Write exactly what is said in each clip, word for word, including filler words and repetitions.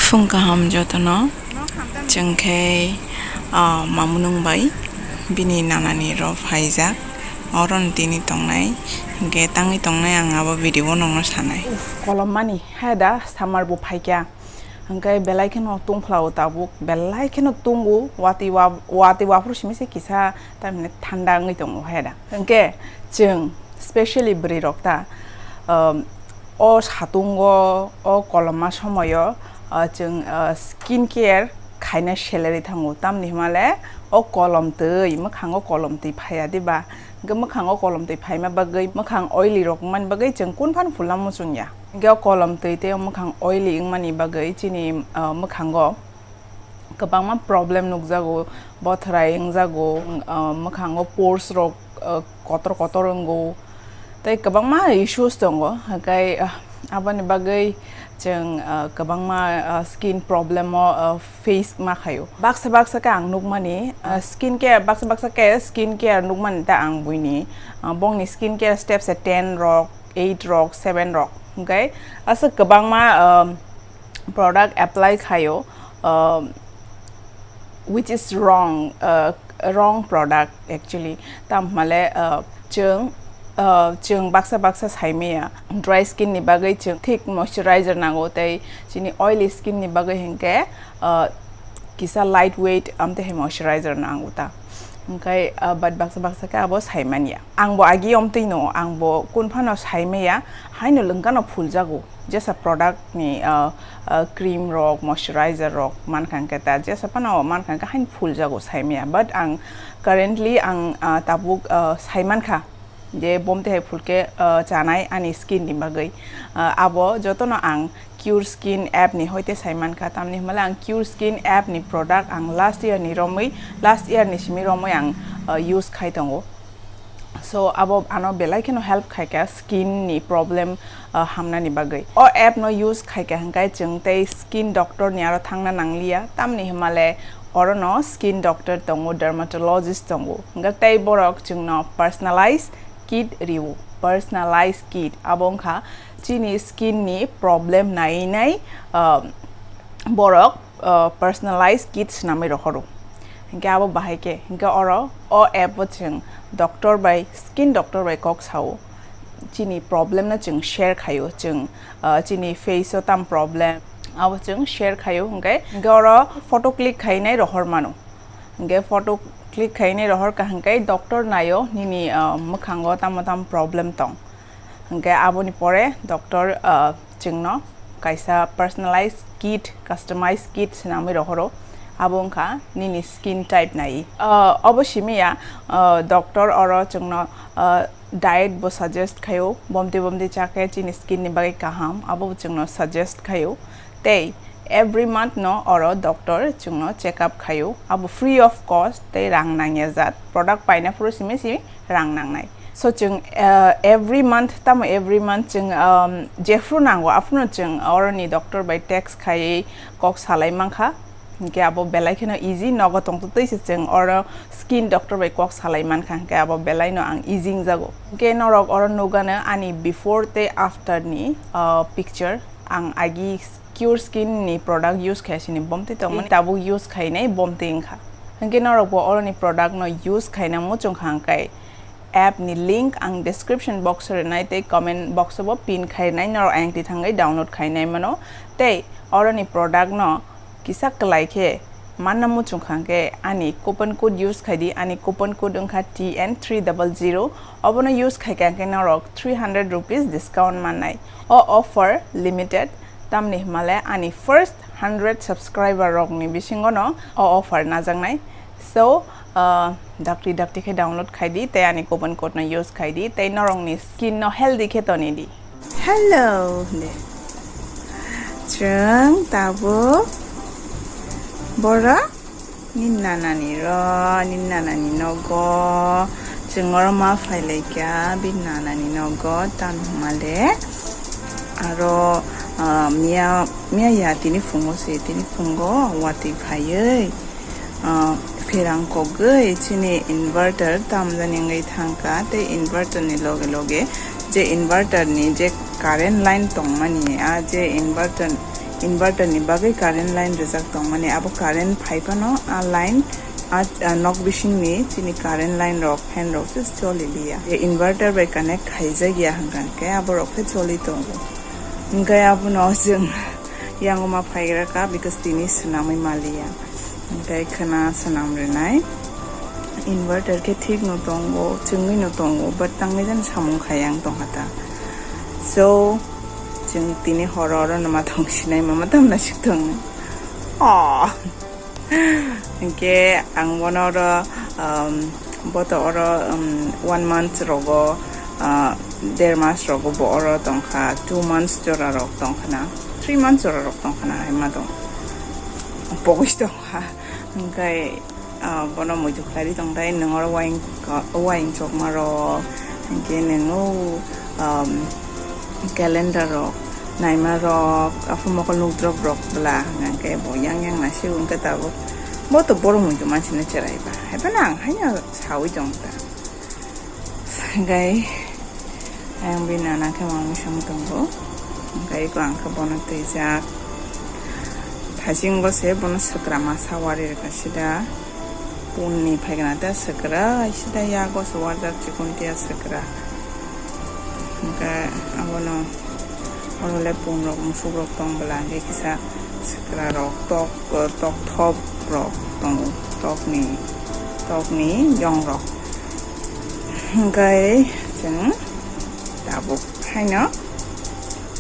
Phung kaham jotono, chwng khe, ah, mamunung bai bini nanani rok phaijak, oro no tini tongnai, hinkhe tangwi tongnai ang abo video o nokno sanai. Uff, kolom mani, hai da, summer bo phaikha, hinkhe belai kheno tungphlao tabuk, belai kheno tungo, watwi wa-, watwi waphuru simi se kisa, tamni thanda wngwi tongo, hai da. Hinkhe chwng specially bwrwi rok ta, um, o satungo, o koloma somoyo, uh, chwng, uh, skin care khaina salary thango. Tamni hwnmale o kolom twi, mwkhango kolom twi phaiya diba? Hwnkhe mwkhango kolom twi phaima bagwi, mwkhang oily rok wngmani bagwi chwng kunphano phulna muchungya. Hwnkhe o kolom twi tei o mwkhang oily wngmani bagwi chini, uh, mwkhango kwbangma problem nukjago, bothrai wngjago, uh, mwkhango pores rok, uh, kotor kotor wngo, tei kwbangma issues tongo, hakai, uh, aboni bagwi chwng, uh, kwbangma, uh, skin problem o, uh, face ma khaio. Baksa baksa khe ang nukmani, uh, skin care, baksa baksa khe skin care nukmani ta ang buini, uh, bongni skin care steps se ten rok, eight rok, seven rok, hwnkhe aswk kwbangma, um, product apply khaio, um, which is wrong, uh, wrong product actually. Tam hwnmale, uh, chwng, uh, chwng baksa baksa saimaya dry skin ni bagwi chwng thik moisturizer nango, tei chini oily skin ni bagwi hinkhe, uh, kisa light weight amtwi hai moisturizer nango ta. Hwnkhe, uh, but baksa baksa khe abo saimanya. Angbo agi omtwino, angbo kunphano saimaya, haino lwngkano phuljago. Jesa product ni, uh, uh, cream rok, moisturizer rok mankha hwnkhe ta, jesa phano mankha hwnkhe haino phuljago saimaya. But ang currently ang, uh, tabuk, uh, saimankha je bomtwi hai phulkhe, uh, chanai ani skin ni bagwi. Uh, abo jotono ang Cure Skin app ni hoite saimankha, tamni hwnmale ang Cure Skin app ni product ang last year ni romwi, last year ni simi romwi ang, uh, use khai tongo. So abo ano belai kheno help khaikha skin ni problem, uh, hamnani bagwi. O app no use khaikha hwnkhe chwng tei skin doctor ni aro thangna nangliya, tamni hwnmale orono skin doctor tongo, dermatologist tongo, hwnkhe tei borok chwngno personalize kit rio. Personalize kit abo wngkha chini skin ni problem nai nai, uh, borok, uh, personalize kit swnamwi rohoro. Hinkhe abo bahai khe, hinkhe oro o app o chwng doctor bai, skin doctor bai kok sao, chini problem no chwng share khaio, chwng, uh, chini face o tam problem abo chwng share khaio, hinkhe, hinkhe oro photo click khainai rohor mano. Hinkhe photo click khainai rohor kha hinkhe doctor naio nini, uh, mwkhango tamo tamo problem tong. Hinkhe aboni pore doctor, uh, chwngno kaisa personalized kit, customized kit swnamwi rohoro. Abo wngkha nini skin type nai. Uh, obo simi ya, uh, doctor oro chwngno, uh, diet bo suggest khaio, bomtwi bomtwi chakhe chini skin ni bagwi kaham, abo bo chwngno suggest khaio. Tei every month no oro doctor chwngno check up khaio, abo free of cost tei rang nangya jat, product paina phuru simi simi rang nangnai. So chwng, uh, every month, tamo every month chwng, um, jephru nango aphuru chwng oroni doctor bai text khaiwi kok salai mankha. Hinkhe abo belai kheno easy, nogo tongtwtwi se chwng oro skin doctor bai kok salai mankha, hinkhe abo belai no ang easy wngjago. Hinkhe norok oro nugano ani before tei after ni, uh, picture. Ang agi Cure Skin ni product use khaisini bomtwi tongmani, tabuk use khainai bomtwi wngkha. Hinkhe norok bo oroni product no use khaina muchung kha hwnkhe app ni link ang description box o rinai tei comment box o bo pin khai rinai, norok ayang twi thangwi download khainai mano. Tei oroni product no kisa kwlai khe manna muchung kha hwnkhe ani coupon code use khai di, ani coupon code wngkha T N three double zero, obono use khai kha hwnkhe norok three hundred rupees discount mannai. O offer limited, tamni hwnmale ani first hundred subscriber rokni bisingono o offer najaknai. So, uh, dakti dakti khe download khai di tei ani coupon code no use khai di tei norokni skin no healthy khe toni di. Hello de. Chwng tabuk boro ni nanani ro, ni nanani nogo. Chwng oro ma phailaikha bini nanani nogo, tamo hwnmale aro, ah, miya, miya ya tini phungo se, tini phungo watwi phaiwi, ah, pherang kogwi chini inverter tamjani wngwi thangkha, tei inverter ni loge loge je inverter ni je current line tongmani, ah, je inverter Inverter ni bagwi current line rijak tongmani, abo current phai phano a line a, a nok bisingni chini current line rok, fan rok se choli liya. Inverter bai connect khaijak ya hwnkha hwnkhe abo rok khe choli tongo. Hwnkhe abono chwng yang ma phaigra kha, because tini swnamwi maliya. Hwnkhe khwna swnam rwnai. Inverter khe thik no tongo, chwngwi no tongo, but tangwi jani samung khai ang tongkha ta. So, chwng tini horo oro no ma tong sinai, mama tamna sik tong. Oh. Hwnkhe ang bono oro, um, boto oro, um, one month rogo, uh, der mas rogo bo oro tongkha, two months jora rok tongkha na, three months jora rok tongkha na, hai ma tong. Pogwi tongkha. Hwnkhe, ah, bono muitu khlai tong tai, nwng oro uaing, uaing chokma rok, hwnkhe nwng o, um, calendar rok, naima rok, aphuru mokol nukdrop rok bwla, hwnkhe bo yang yang naisik hwnkhe tabuk. Bo to borok muitu mansi no cherai ba, hai phano ang haino saui tong ta. Hwnkhe ayang bini nana khe mangwi song tongo. Hwnkhe eko ang khe bono twijak. Thaisingo se bono swkra masa wari rwkha sida. Punni phaikha na ta swkra, sida yago se warjak chikon tiya swkra. Hwnkhe abono oro le pun rok musuk rok tong bwla, hwnkhe kisa swkra rok tok, tok thop rok tongo, tokni, tokni yong rok. Hwnkhe chwng tabuk haino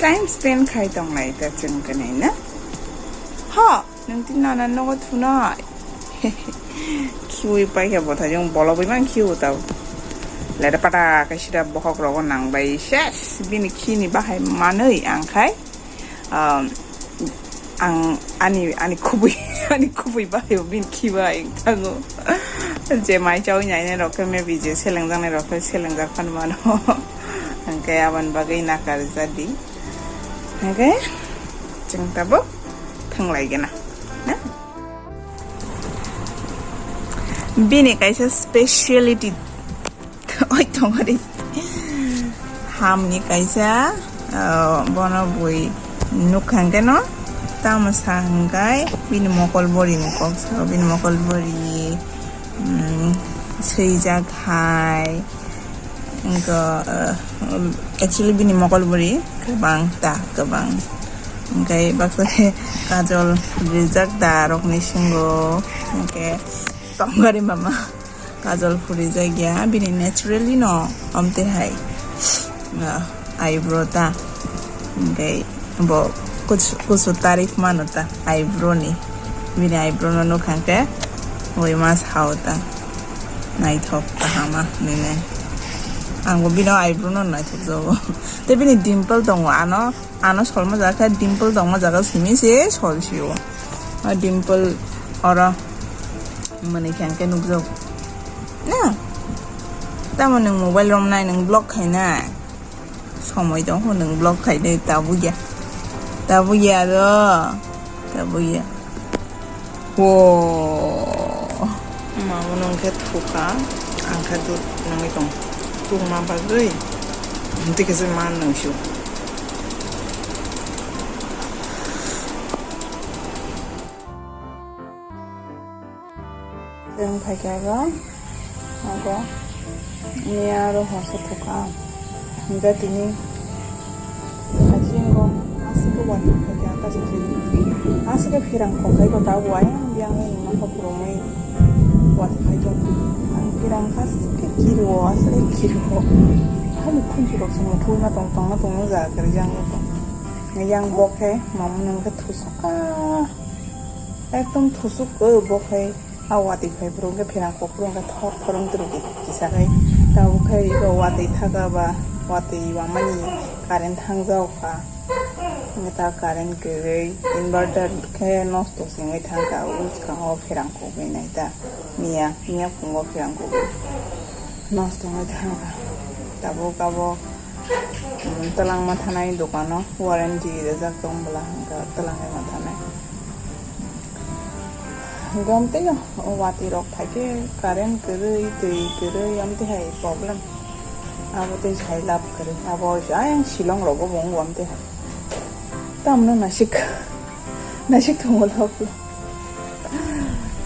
time spend khai tonglai ta chwng kwnwi na. Ho, nwng tini nana nogo thunai. Khiui paikha bwthaijwng bolobwi mang khiui tao. Leda pata khe sida bokhok rogo nangbai ses bini khini bahai manwi ang khai. Um, ang ani, ani kubui, ani kubui bahai o bini khiba ang thango. Je mai chaui nainai rok khe maybe je selengjaknai rok khe selengjak phan mano. Hwnkhe aboni bagwi nakar jadi. Hwnkhe chwng tabuk thwnglai gana. Na? Bini kaisa speciality. Oi tongori. Hamni kaisa, ah, bono bui nukha hwnkhe no tamo sa hwnkhe bini mokol bori ni kok sao, bini mokol bori, mm, swijak hai, wngkha, ah, actually bini mokol bori kwbang ta, kwbang. Hwnkhe baksa khe kajol rijak da rokni singo, hwnkhe tongori mama. Kajol phurijak ya, bini naturally no, amte hai, ah, eyebrow ta, hwnkhe bo kuchu, kuchu tarif mano ta, eyebrow ni, bini eyebrow no nukha khe, oi mas hao ta, naithok kahama nini, ang bo bini eyebrow no naithok jago, tei bini dimple tongo, ano, ano solma jaga khe dimple tongma jaga simi se sol sio, o dimple oro. Mwnwi khe hwnkhe nukjago. Na? Tamo nwng mobile romnai, nwng vlog khainai? Somoi tongkho nwng vlog khainai, tabukya. Tabukya do. Tabukya. Wo. Mamo nwng khe thuka, ang khe dud nangwi tong. Tungma bagwi. Tei khe se man nungsio. Chwng phaikha aro, abo miya aro hor se thukha. Hingkhe tini haching o aswk watwi phaikha, ta se aswk khe phirang kok khai kota bo ayang biyang nokha phurumwi watwi phai tong. Ang phirang kha aswk khe kiri o, aswk khe kiri o. Hali khunju rok se muthungma tong tongma tongma jaga kwrwi jang tong. Yang bo khe mamung nung khe thusuk ah. Ekdom thusuk o bo khai a watwi phai phuru hwnkhe phirang kok phuru hwnkhe thor thor wng turu kisa khai tabuk khai iko watwi thaka ba watwi wamani current thangjak kha hwnkhe ta current kwrwi inverter khe nosto se wngwi thangkha o bwskango phirang kok bai nai ta miya miya phungo phirang kok bai nosto wngwi thangkha tabuk abo. Twlangma thanai dukano warranty rijak tong bwla hwnkha twlangwi ma thanai. Hwnkhe amtwi no watwi rok phaikhe current kwrwi twi kwrwi amtwi hai problem. Abo tei sai lab kwrwi abo ayang Shillong rogo bo wngo amtwi hai. Tamno nasik. Naisik tongo lok.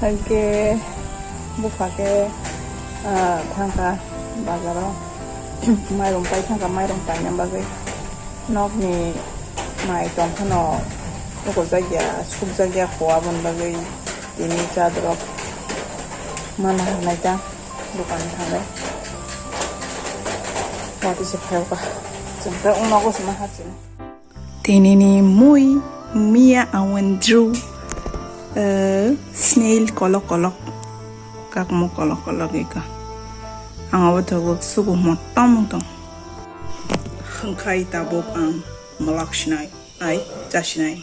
Hwnkhe bupha khe, ah, thangkha bazaro. Mairum pai thangkha, mairum paina bagwi. Nokni mai tongphano ukojakya, sukjakya kho, aboni bagwi tini chadorok mana hwnwi ta dokan thangnai. Watwi se phaiokha. Chwng ta nogo se ma hapsini. Tinini mui, Mia Awandru, eh, snail kolok kolok, kakmo kolok kolok ika. Ang abo thogo sugu motom tong. Hwnkhe tabuk ang mwlak sinai, ai, cha sinai.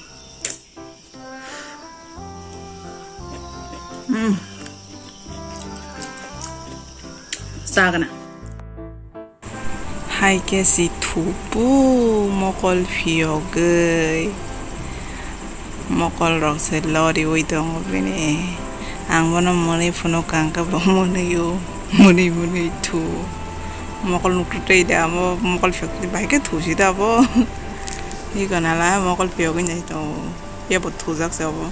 Hmm. Chagana. Hai khe si thupu mokol phiyogwi. Mokol rok se loriwi tongo bini. Ang bono mwnwi phunuk kang khe bo mwnwio. Mwnwi mwnwi thu. Mokol nukthuk tei da amo mokol phiyok bai khe thusi da bo. Iko nala mokol phiyogwi nai tongo. Yabo thujak se obo.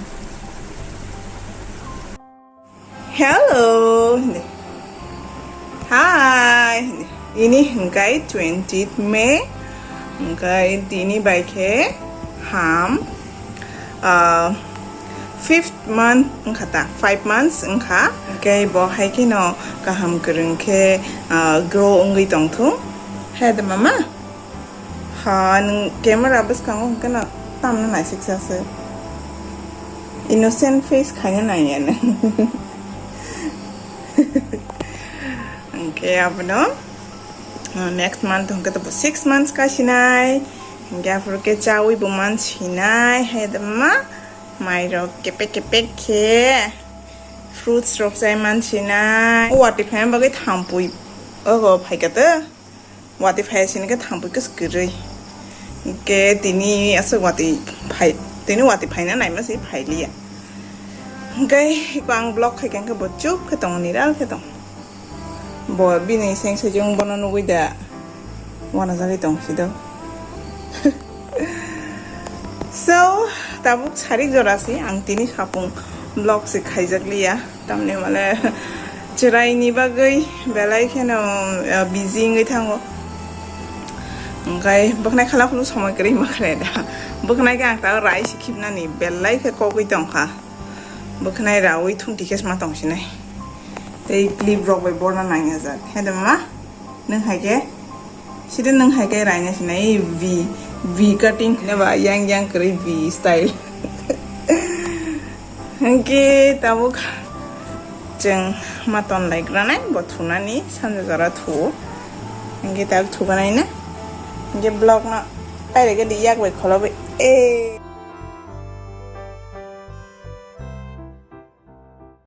Hello. Hi. Ini hwnkhe twentieth May. Hwnkhe tini bai khe ham, ah, fifth month wngkha ta, five months wngkha. Hwnkhe bo hai kheno kaham kwrwng khe, ah, grow wngwi tongthung. He de mama? Ha, nwng camera bwskango hwnkhe no tamno naisiksa se. Innocent face khaina naiya nwng. Hwnkhe abono, uh, next month hwnkhe to six months kasinai. Hwnkhe aphuru khe chawi bo mansinai. Hai da ma, mairok kepek kepek khe. Fruits rok chai mansinai. O watwi phaina bagwi thampui. Ogo phaikha to. Watwi phai sini khe thampui khe kwrwi. Hwnkhe tini aswk watwi phai, tini watwi phaina naima se phailiya. Hwnkhe iko ang vlog khai khe bo chup khe tongo, niral khe tongo. Bo bini seng sejong bono nugwi da wanajagwi tong si do. So, tabuk sarik jora se ang tini sapung vlog se khaijak liya. Tamni mane chwraini bagwi belai kheno, uh, busy wngwi thango. Hwnkhe bwkhnai khala khulu somoi kwrwi ma khlai da. Bwkhnai khe ang ta rai se khibnani belai khe kogwi tongkha. Bwkhnai raui thung tikhe ma tongsinai. Tei clip rok bai borna nangya jak. He de ma? Nwng hai khe? Sida nwng hai khe raina sinai V, V cutting khna ba yang yang kwrwi V style. Hwnkhe tabuk chwng ma ton lai granai bo thunani sanja jora thu. Hwnkhe tabuk thuganai na. Hwnkhe vlog no pairege di yak bai kholo bai. Eh.